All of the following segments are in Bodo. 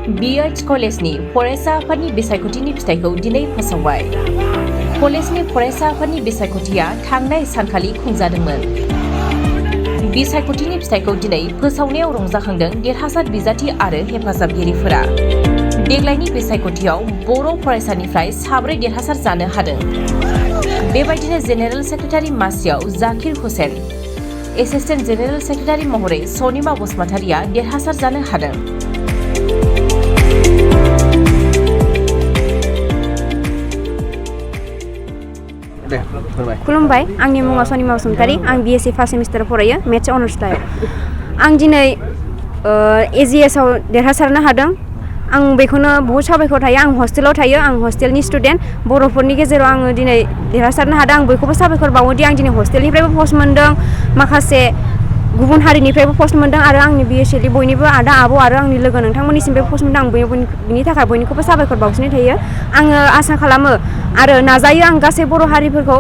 यख'थ कलेजनि फरायसा आफादनि बिसायख'थिनि फिथाइखौ दिनै फोसावबाय। कलेजनि फरायसा आफादनि बिसायख'थिया थांनाय सानखालि खुंजादोंमोन। बिसायख'थिनि फिथाइखौ दिनै फोसावनायाव रंजाखांदों देरहासार बिजाथि आरो हेफाजाबगिरिफोरा। देग्लायनि बिसायख'थियाव बर' फरायसानिफ्राय 4 देरहासार जानो हादों। बेबायदिनो जेनेरेल सेक्रेटारि मासियाव Zakir Hussain, assistant general secretary महरै सनिमा बसुमतारिया देरहासार जानो हादों। खुलुमबाय, आंनि मुङा सनिमा बसुमतारि। आं BSc फार्स्ट सेमिस्टाराव फरायो, मेथ्स अनार्स लायो। आं दिनै AGS आव देरहासारनो हादों। आं बेखौनो बहुत साबायखर थायो। आं हस्टेलाव थायो, आं हस्टेलनि स्टुडेन्ट। बर'फोरनि गेजेराव आङो दिनै देरहासारनो हादों। आं बयखौबो साबायखर बावोदि आं दिनै हस्टेलनिफ्रायबो पस्ट मोन्दों, माखासे गुबुन हारिनिफ्रायबो पस्ट मोन्दों आरो आंनि BSc बयनिबो आदा आब' आरो आंनि लोगो नोंथांमोननिसिमबो पस्ट मोन्दों। आं बिनि थाखाय बयनिखौबो साबायखर बावसिनाय थायो। आङो आसा खालामो आरो नाजायो आं गासै बर' हारिफोरखौ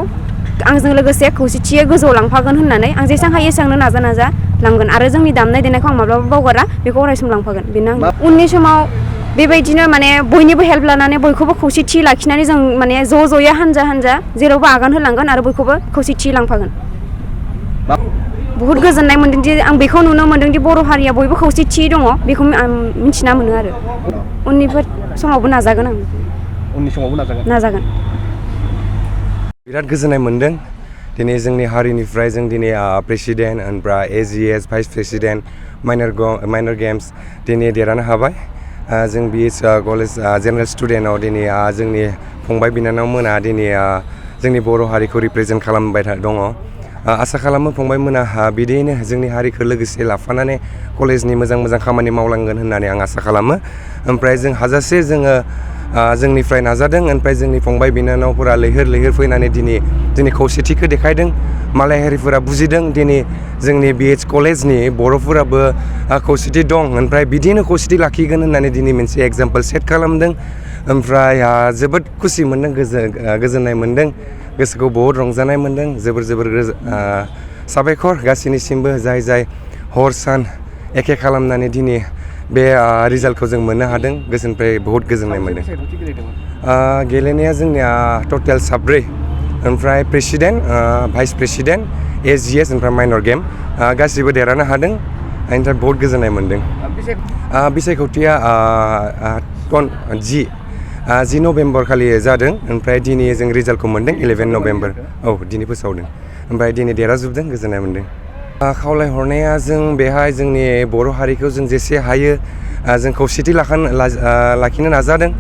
आंजों लोगोसे खौसेथियै गोजौआव लांफागोन होननानै आं जेसेबां हायो एसेबांनो नाजा लांगोन आरो जोंनि दामनाय देनायखौ आं माब्लाबा बावगारा, बेखौ अरायसम लांफागोन। बेनो आं उननि समाव बेबायदिनो माने बयनिबो हेल्प लानानै बयखौबो खौसेथि लाखिनानै जों माने ज'यै हानजा जेरावबो आगान होलांगोन आरो बयखौबो खौसेथि लांफागोन। बहुत गोजोननाय मोनदोंदि आं बेखौ नुनो मोनदोंदि बर' हारिया बयबो खौसेथि दङ, बेखौ आं मिथिना मोनो आरो उननिफोर समावबो नाजागोन आं। उननि समावबो नाजागोन। बिराद गोजोननाय मोनदों दिनै जोंनि हारिनिफ्राय जों दिनै प्रेसिडेन्ट ओमफ्राय AGS vice president minor games दिनै देरहानो हाबाय। जों BSc कलेज जेनेरेल स्टुडेन्टआव दिनै जोंनि फंबाय बिनानावमोना दिनै जोंनि बर' हारिखौ रिप्रेजेन्ट खालामबाय दङ। आसा खालामो फंबायमोना बिदियैनो जोंनि हारिखौ लोगोसे लाफानानै कलेजनि मोजां खामानि मावलांगोन होननानै आं आसा खालामो। ओमफ्राय जों हाजासे जोङो जोंनिफ्राय नाजादों, ओमफ्राय जोंनि फंबाय बिनानावफोरा लैहोर फैनानै दिनै खौसेथिखौ देखायदों। मालाय हारिफोरा बुजिदों दिनै जोंनि BH कलेजनि बर'फोराबो खौसेथि दं, ओमफ्राय बिदिनो खौसेथि लाखिगोन होननानै दिनै मोनसे एग्जाम्पोल सेट खालामदों। ओमफ्राय जोबोद खुसि मोनदों, गोजोननाय मोनदों, गोसोखौ बहुद रंजानाय मोनदों। जोबोर साबायखर गासैनिसिमबो जाय हर सान एखे खालामनानै दिनै बे रिजाल्टखौ जों मोननो हादों। गोसोनिफ्राय बहुद गोजोननाय मोनदों। गेलेनाया जोंनिया टटेल 4, ओमफ्राय प्रेसिडेन्ट, भाइस प्रेसिडेन्ट, AGS ओमफ्राय माइनर गेम गासिबो देरहानो हादों। ओमफ्राय बहुद गोजोननाय मोनदों। बिसायख'थिया 10 नभेम्बर खालि जादों, ओमफ्राय दिनै जों रिजाल्टखौ मोनदों 11 नभेम्बर। दिनै फोसावदों, ओमफ्राय दिनै देरहाजोबदों। गोजोननाय मोनदों। खावलायहरनाया जों बेहाय जोंनि बर' हारिखौ जों जेसे हायो जों खौसेथि लाखिनो नाजादों,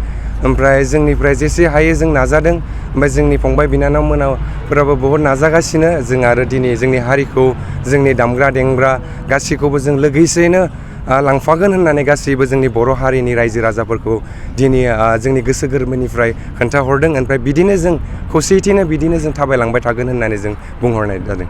ओमफ्राय जोंनिफ्राय जेसे हायो जों नाजादों। ओमफ्राय जोंनि फंबाय बिनानावफोराबो बहुद नाजागासिनो। जों आरो दिनै जोंनि हारिखौ, जोंनि दामग्रा देग्रा गासैखौबो जों लोगोसेनो लांफागोन होननानै गासैबो जोंनि बर' हारिनि रायजो राजाफोरखौ दिनै जोंनि गोसो गोरबोनिफ्राय खोन्थाहरदों। ओमफ्राय बिदिनो जों खौसेथिनो बिदिनो जों थाबायलांबाय थागोन होननानै जों बुंहरनाय जादों।